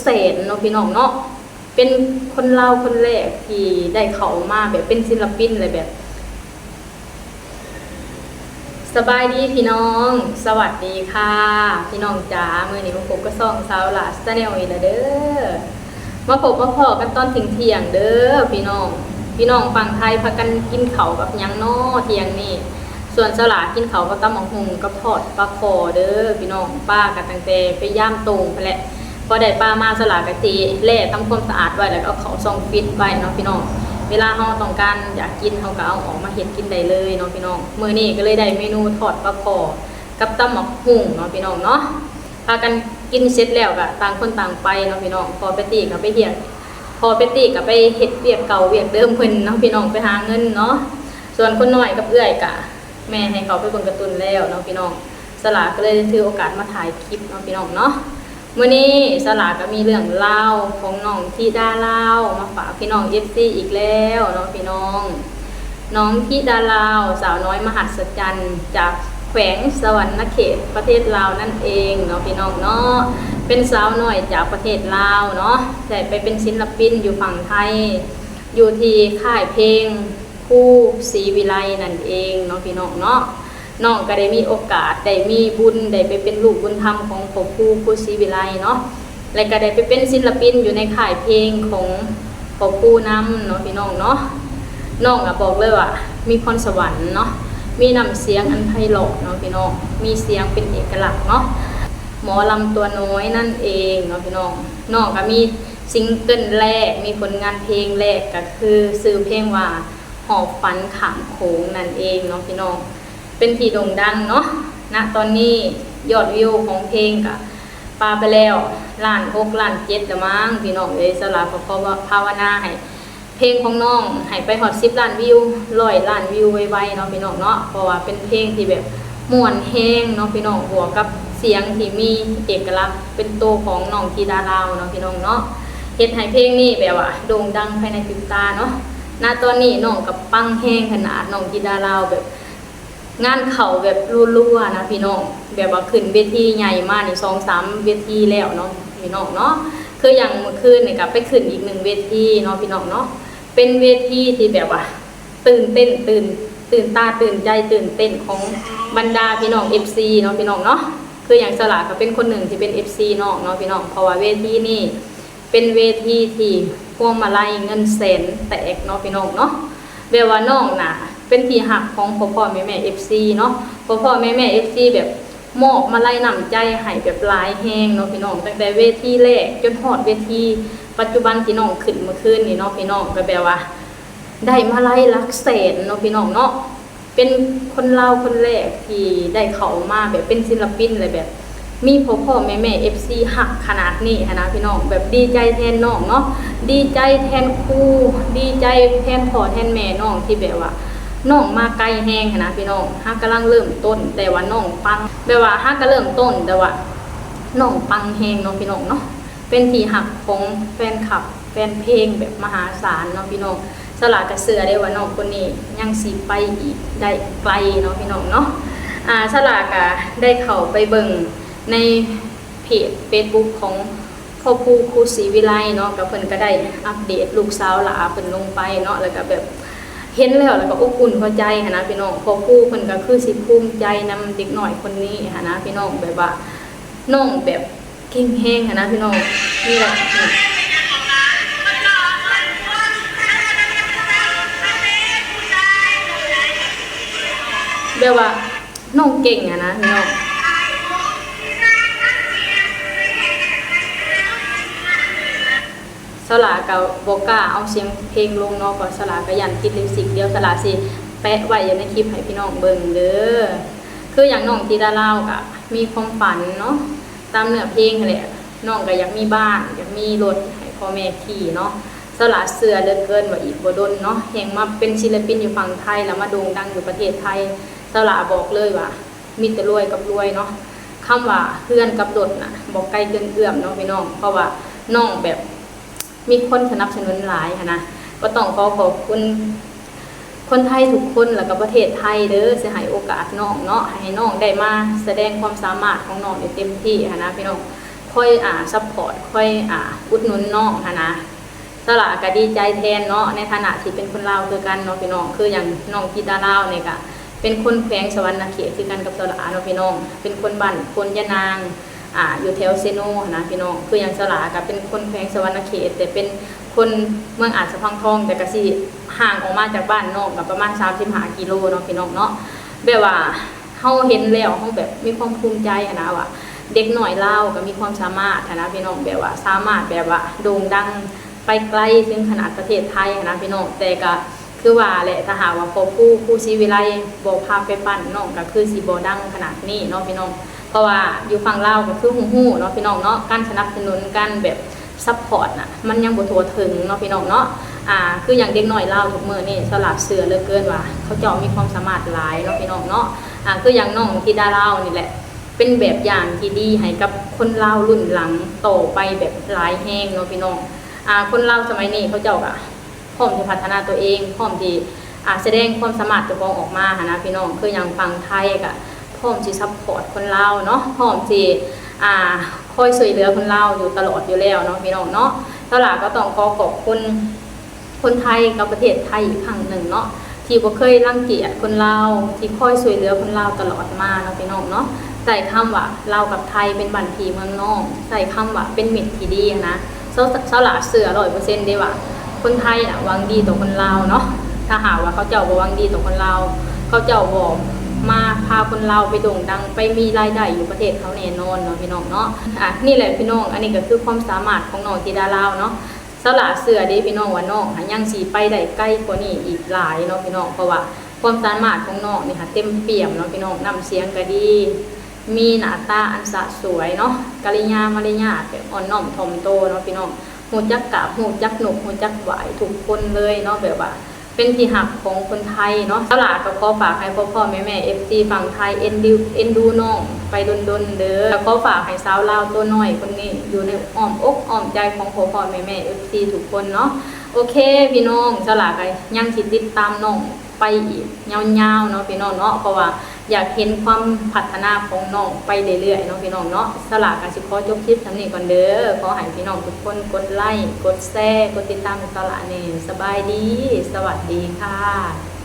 ແສນເນາະ ພີ່ນ້ອງເນາະ. ເປັນຄົນລາວຄົນແລກທີ່ໄດ້ເຂົ້າມາແບບເປັນສິນລະປິນ ແລະ ແບບ ສະບາຍດີພີ່ນ້ອງ ສະຫວັດດີຄ່ະພີ່ນ້ອງຈ໋າ. ມື້ນີ້ມາພົບກັບຊ່ອງສາວຫຼ້າ Channel ອີກແລ້ວເດີ. ມາພົບມາພໍ້ກັນຕອນທ່ຽງໆເດີພີ່ນ້ອງ. ພີ່ນ້ອງຝັ່ງໄທພາກັນກິນເຂົ້າກັບຫຍັງນໍ່ທ່ຽງນີ້? ສ່ວນສາວຫຼ້າກິນເຂົ້າກັບຕຳບັກຫຸ່ງກັບທອດປາຄໍ່ເດີພີ່ນ້ອງ. ປາກໍຕັ້ງແຕ່ໄປຢາມໂຕ່ງພຸ້ນແຫຼະ. ພໍໄດ້ປາມາ ສາວຫຼ້າກໍຊິແລ່ທຳຄວາມສະອາດໄວ້ ແລ້ວກໍເອົາເຂົ້າຊ່ອງຟິດໄວ້ເນາະພີ່ນ້ອງ. ເວລາເຮົາຕ້ອງການຢາກກິນ ເຮົາກໍເອົາອອກມາເຮັດກິນໄດ້ເລີຍເນາະພີ່ນ້ອງ. ມື້ນີ້ກໍເລີຍໄດ້ເມນູທອດປາຄໍ່ກັບຕຳບັກຫຸ່ງເນາະພີ່ນ້ອງເນາະ. ພາກັນກິນເສັດແລ້ວກໍຕ່າງຄົນຕ່າງໄປເນາະພີ່ນ້ອງ. ພໍ່ແປດຕີ້ກໍໄປຮຽກ ພໍ່ແປດຕີ້ກໍໄປເຮັດວຽກເກົ່າວຽກເດີມເພິ່ນເນາະພີ່ນ້ອງ ໄປຫາເງິນເນາະ. ສ່ວນຄົນນ້ອຍກັບເອື້ອຍກໍ ແມ່ໃຫ້ເຂົາໄປເບິ່ງກາຕູນແລ້ວເນາະພີ່ນ້ອງ. ສາວຫຼ້າກໍເລີຍຖືໂອກາດມາຖ່າຍຄລິບເນາະພີ່ນ້ອງເນາະ. ມື້ນີ້ສາວຫຼ້າກໍມີເລື່ອງລາວຂອງນ້ອງທິດາລາວມາຝາກພີ່ນ້ອງ ເອັຟຊີ ອີກແລ້ວເນາະພີ່ນ້ອງ. ນ້ອງທິດາລາວ ສາວນ້ອຍມະຫັດສະຈັນ ຈາກແຂວງສະຫວັນນະເຂດ ປະເທດລາວນັ້ນເອງເນາະພີ່ນ້ອງເນາະ. ເປັນສາວນ້ອຍຈາກປະເທດລາວເນາະ ໄດ້ໄປເປັນສິນລະປິນຢູ່ຝັ່ງໄທ ຢູ່ທີ່ຄ້າຍເພງ ຄູ ສີວິໄລ ນັ້ນເອງເນາະພີ່ນ້ອງເນາະ. ນ້ອງກໍໄດ້ມີໂອກາດ ໄດ້ມີບຸນ ໄດ້ໄປເປັນລູກບຸນທຳຂອງພໍ່ຄູ ຄູ ສີວິໄລ ເນາະ ແລະ ກໍໄດ້ໄປເປັນສິນລະປິນຢູ່ໃນຄ້າຍເພງຂອງພໍ່ຄູນຳເນາະພີ່ນ້ອງເນາະ. ນ້ອງກໍບອກເລີຍວ່າມີພອນສະຫວັນເນາະ ມີນ້ຳສຽງອັນໄພເລາະເນາະພີ່ນ້ອງ ມີສຽງເປັນເອກະລັກເນາະ ໝໍລຳຕົວນ້ອຍນັ້ນເອງເນາະພີ່ນ້ອງ. ນ້ອງກໍມີຊິງເກິນແລກ ມີຜົນງານເພງແລກ ກໍຄືຊື່ເພງວ່າ ຫອບຝັນຂ້າມໂຂງນັ້ນເອງເນາະພີ່ນ້ອງ. ເປັນທີ່ໂດ່ງດັງເນາະ ນະຕອນນີ້ຍອດວິວຂອງເພງກະປາໄປແລ້ວລ້ານຫົກ ລ້ານເຈັດແລ້ວມັ້ງພີ່ນ້ອງເອີຍ. ສາວຫຼ້າກໍຂໍພາວະນາໃຫ້ເພງຂອງນ້ອງໃຫ້ໄປຮອດສິບລ້ານວິວ ຮ້ອຍລ້ານວິວໄວໆເນາະພີ່ນ້ອງເນາະ ເພາະວ່າເປັນເພງທີ່ແບບມ່ວນແຮງເນາະພີ່ນ້ອງ ບວກກັບສຽງທີ່ມີເອກະລັກເປັນໂຕຂອງນ້ອງທິດາລາວເນາະພີ່ນ້ອງເນາະ ເຮັດໃຫ້ເພງນີ້ແບບວ່າໂດ່ງດັງພາຍໃນຕິບຕາເນາະ. ນະຕອນນີ້ນ້ອງກໍປັງແຮງຂະໜາດ ນ້ອງທິດາລາວແບບງານເຂົ້າແບບລັວໆນະພີ່ນ້ອງ ແບບວ່າຂຶ້ນເວທີໃຫຍ່ມານີ້ສອງສາມເວທີແລ້ວເນາະພີ່ນ້ອງເນາະ. ຄືຢ່າງມື້ຄືນນີ້ກໍໄປຂຶ້ນອີກໜຶ່ງເວທີເນາະພີ່ນ້ອງເນາະ ເປັນເວທີທີ່ແບບວ່າຕື່ນເຕັ້ນ ຕື່ນ ຕື່ນຕາຕື່ນໃຈຕື່ນເຕັ້ນຂອງບັນດາພີ່ນ້ອງ ເອັຟຊີ ເນາະພີ່ນ້ອງເນາະ. ຄືຢ່າງສາວຫຼ້າກໍເປັນຄົນໜຶ່ງທີ່ເປັນ ເອັຟຊີ ນ້ອງເນາະພີ່ນ້ອງ ເພາະວ່າເວທີນີ້ ເປັນເວທີທີ່ພວງມາໄລເງິນແສນແຕກເນາະພີ່ນ້ອງເນາະ ແບບວ່ານ້ອງນະເປັນທີ່ຮັກຂອງພໍ່ໆແມ່ໆ ເອັຟຊີ ເນາະ ພໍ່ໆແມ່ໆ ເອັຟຊີ ແບບມອບມາໄລນ້ຳໃຈໃຫ້ແບບຫຼາຍແຮງເນາະພີ່ນ້ອງ ຕັ້ງແຕ່ເວທີແລກຈົນຮອດເວທີປັດຈຸບັນທີ່ນ້ອງຂຶ້ນເມື່ອຄືນນີ້ເນາະພີ່ນ້ອງ ກໍແບບວ່າໄດ້ມາໄລຫຼັກແສນເນາະພີ່ນ້ອງເນາະ. ເປັນຄົນລາວຄົນແລກທີ່ໄດ້ເຂົ້າມາແບບເປັນສິນລະປິນ ແລະ ແບບມີພໍ່ໆແມ່ໆ ເອັຟຊີ ຮັກຂະໜາດນີ້ຫັ້ນນະພີ່ນ້ອງ ແບບດີໃຈແທນນ້ອງເນາະ ດີໃຈແທນຄູ ດີໃຈແທນພໍ່ແທນແມ່ນ້ອງ ທີ່ແບບວ່ານ້ອງມາໄກແຮງຫັ້ນນະພີ່ນ້ອງ. ຫາກກຳລັງເລີ່ມຕົ້ນ ແຕ່ວ່ານ້ອງປັງ ແບບວ່າຫາກກະເລີ່ມຕົ້ນ ແຕ່ວ່ານ້ອງປັງແຮງເນາະພີ່ນ້ອງເນາະ. ເປັນທີ່ຮັກຂອງແຟນຄລັບ ແຟນເພງແບບມະຫາສານເນາະພີ່ນ້ອງ. ສາວຫຼ້າກໍເຊື່ອເດ້ວ່ານ້ອງຄົນນີ້ຍັງຊິໄປອີກໄດ້ໄກເນາະພີ່ນ້ອງເນາະ. ອາ ສາວຫຼ້າກໍໄດ້ເຂົ້າໄປເບິ່ງໃນເພຈເຟສບຸກຂອງພໍ່ຄູ ຄູ ສີວິໄລ ເນາະ ກໍເພິ່ນກໍໄດ້ອັບເດດລູກສາວຫຼ້າເພິ່ນລົງໄປເນາະ ແລ້ວກໍແບບເຫັນແລ້ວ ແລ້ວກໍອົບອຸ່ນຫົວໃຈຫັ້ນນະພີ່ນ້ອງ. ພໍ່ຄູເພິ່ນກໍຄືຊິພູມໃຈນຳເດັກນ້ອຍຄົນນີ້ຫັ້ນນະພີ່ນ້ອງ ແບບວ່ານ້ອງແບບ ເກັ່ງແຮງຫັ້ນນະພີ່ນ້ອງ. ນີ້ແຫຼະ ແບບວ່ານ້ອງເກັ່ງຫັ້ນນະພີ່ນ້ອງ. ສາວຫຼ້າກໍບໍ່ກ້າເອົາສຽງເພງລົງເນາະ ເພາະສາວຫຼ້າກໍຢ້ານຕິດລິບສຕິກ. ດຽວສາວຫຼ້າຊິແປະໄວ້ຢູ່ໃນຄລິບໃຫ້ພີ່ນ້ອງເບິ່ງເດີ. ຄືຢ່າງນ້ອງທິດາລາວກໍມີຄວາມຝັນເນາະ ຕາມເນື້ອເພງຫັ້ນແຫຼະ ນ້ອງກໍຢາກມີບ້ານ ຢາກມີລົດໃຫ້ພໍ່ແມ່ຂີ່ເນາະ. ສາວຫຼ້າເຊື່ອເຫຼືອເກີນວ່າອີກບໍ່ດົນເນາະ ແຮ່ງມາເປັນສິນລະປິນຢູ່ຝັ່ງໄທ ແລ້ວມາໂດ່ງດັງຢູ່ປະເທດໄທ ສາວຫຼ້າບອກເລີຍວ່າມີແຕ່ລວຍກັບລວຍເນາະ. ຄຳວ່າເຮືອນກັບລົດນະ ບໍ່ໄກເກີນເອື້ອມເນາະພີ່ນ້ອງ ເພາະວ່ານ້ອງແບບ ມີຄົນສະໜັບສະໜູນຫຼາຍຫັ້ນນະ. ກໍຕ້ອງຂໍຂອບຄຸນຄົນໄທທຸກຄົນ ແລ້ວກໍປະເທດໄທເດີ ທີ່ໃຫ້ໂອກາດນ້ອງເນາະ ໃຫ້ນ້ອງໄດ້ມາສະແດງຄວາມສາມາດຂອງນ້ອງໄດ້ເຕັມທີ່ຫັ້ນນະພີ່ນ້ອງ. ຄ ຄອຍ ອ່າ ຊັບພອດ ຄອຍ ອ່າ ອຸດໜູນນ້ອງຫັ້ນນະ. ສາວຫຼ້າກໍດີໃຈແທນເນາະ ໃນຖານະທີ່ເປັນຄົນລາວຄືກັນເນາະພີ່ນ້ອງ. ຄືຢ່າງນ້ອງທິດາລາວນີ້ກໍເປັນຄົນແຂວງສະຫວັນນະເຂດຄືກັນກັບສາວຫຼ້າເນາະພີ່ນ້ອງ, ເປັນຄົນບ້ານໂພນຍານາງ ອ່າ ຢູ່ແຖວເຊໂນຫັ້ນນະພີ່ນ້ອງ. ຄືຢ່າງສາວຫຼ້າກໍເປັນຄົນແຂວງສະຫວັນນະເຂດ ແຕ່ເປັນຄົນເມືອງອາດສະພັງທອງ, ແຕ່ກໍຊິຫ່າງອອກມາຈາກບ້ານນ້ອງກໍປະມານສາມສິບຫ້າກິໂລເນາະພີ່ນ້ອງເນາະ. ແບບວ່າ ເຮົາເຫັນແລ້ວເຮົາແບບມີຄວາມພູມໃຈຫັ້ນນະ ວ່າເດັກນ້ອຍລາວກໍມີຄວາມສາມາດຫັ້ນນະພີ່ນ້ອງ, ແບບວ່າສາມາດແບບວ່າໂດ່ງດັງໄປໄກເຖິງຂະໜາດປະເທດໄທຫັ້ນນະພີ່ນ້ອງ. ແຕ່ກໍຄືວ່າແຫຼະ ຖ້າຫາກວ່າພໍ່ຄູ ຄູສີວິໄລບໍ່ພາໄປປັ້ນ ນ້ອງກໍຄືຊິບໍ່ດັງຂະໜາດນີ້ເນາະພີ່ນ້ອງ. ເພາະວ່າຢູ່ຝັ່ງລາວກໍຄືຮູ້ໆເນາະພີ່ນ້ອງເນາະ, ການສະໜັບສະໜູນ ການແບບ ຊັບພອດນະ ມັນຍັງບໍ່ທົ່ວເຖິງເນາະພີ່ນ້ອງເນາະ. ອ່າ ຄືຢ່າງເດັກນ້ອຍລາວທຸກມື້ນີ້ ສາວຫຼ້າເຊື່ອເຫຼືອເກີນວ່າເຂົາເຈົ້າມີຄວາມສາມາດຫຼາຍເນາະພີ່ນ້ອງເນາະ. ອ່າ ຄືຢ່າງນ້ອງທິດາລາວນີ້ແຫຼະ ເປັນແບບຢ່າງທີ່ດີໃຫ້ກັບຄົນລາວລຸ້ນຫຼັງຕໍ່ໄປແບບຫຼາຍແຮງເນາະພີ່ນ້ອງ. ອ່າ ຄົນລາວສະໄໝນີ້ເຂົາເຈົ້າກໍ ພ້ອມທີ່ພັດທະນາຕົວເອງ, ພ້ອມທີ່ ອ່າ ສະແດງຄວາມສາມາດເຈົ້າຂອງອອກມາຫັ້ນນະພີ່ນ້ອງ. ຄືຢ່າງຝັ່ງໄທກໍພ້ອມຊິຊັບພອດຄົນລາວເນາະ, ພ້ອມຊິ ອ່າ ຄອຍຊ່ວຍເຫຼືອຄົນລາວຢູ່ຕະຫຼອດຢູ່ແລ້ວເນາະພີ່ນ້ອງເນາະ. ສາວຫຼ້າກໍຕ້ອງຂໍຂອບຄຸນຄົນໄທກັບປະເທດໄທອີກຄັ້ງໜຶ່ງເນາະ ທີ່ບໍ່ເຄີຍລັງກຽດຄົນລາວ, ທີ່ຄອຍຊ່ວຍເຫຼືອຄົນລາວຕະຫຼອດມາເນາະພີ່ນ້ອງເນາະ. ໃຊ້ຄຳວ່າລາວກັບໄທເປັນບ້ານພີ່ເມືອງນ້ອງ, ໃຊ້ຄຳວ່າເປັນມິດທີ່ດີຫັ້ນນະ. ສາວ ສາວຫຼ້າເຊື່ອຮ້ອຍເປີເຊັນເດ້ວ່າ ຄົນໄທນະຫວັງດີຕໍ່ຄົນລາວເນາະ. ຖ້າຫາກວ່າເຂົາເຈົ້າບໍ່ຫວັງດີຕໍ່ຄົນລາວ, ເຂົາເຈົ້າບໍ່ມາພາຄົນລາວໄປໂດ່ງດັງ, ໄປມີລາຍໄດ້ຢູ່ປະເທດເຮົາແນ່ນອນເນາະພີ່ນ້ອງເນາະ. ອ່າ ນີ້ແຫຼະພີ່ນ້ອງ, ອັນນີ້ກໍຄືຄວາມສາມາດຂອງນ້ອງທິດາລາວເນາະ. ສາວຫຼ້າເຊື່ອເດ້ພີ່ນ້ອງວ່ານ້ອງຫາຍັງຊິໄປໄດ້ໄກກວ່ານີ້ອີກຫຼາຍເນາະພີ່ນ້ອງ, ເພາະວ່າຄວາມສາມາດຂອງນ້ອງນີ້ຫາເຕັມປ່ຽມເນາະພີ່ນ້ອງ. ນ້ຳສຽງກໍດີ, ມີໜ້າຕາອັນສະສວຍເນາະ, ກະລິຍາມາລະຍາດແບບອ່ອນນ້ອມຖ່ອມໂຕເນາະພີ່ນ້ອງ. ຮູ້ຈັກກາບ ຮູ້ຈັກນົບ ຮູ້ຈັກໄຫວ້ທຸກຄົນເລີຍເນາະ, ແບບວ່າເປັນທີ່ຮັກຂອງຄົນໄທເນາະ. ສາວຫຼ້າກໍຂໍຝາກໃຫ້ພໍ່ໆແມ່ໆ ເອັຟຊີ ຝັ່ງໄທເອັນດູ ເອັນດູນ້ອງໄປດົນໆເດີ. ກໍຂໍຝາກໃຫ້ສາວລາວຕົວນ້ອຍຄົນນີ້ຢູ່ໃນອ້ອມອົກອ້ອມໃຈຂອງພໍ່ໆແມ່ໆ ເອັຟຊີ ທຸກຄົນເນາະ. ໂອເຄພີ່ນ້ອງ, ສາວຫຼ້າກໍຍັງຊິຕິດຕາມນ້ອງ ໄປອີກຍາວໆເນາະພີ່ນ້ອງເນາະ, ເພາະວ່າຢາກເຫັນຄວາມພັດທະນາຂອງນ້ອງໄປເລື້ອຍໆເນາະພີ່ນ້ອງເນາະ. ສາວຫຼ້າກໍຊິຂໍຈົບຄລິບສ່ຳນີ້ກ່ອນເດີ. ຂໍໃຫ້ພີ່ນ້ອງທຸກຄົນກົດໄລ ກົດແຊ ກົດຕິດຕາມໃຫ້ສາວຫຼ້າແດ່. ສະບາຍດີ ສະຫວັດດີຄ່ະ.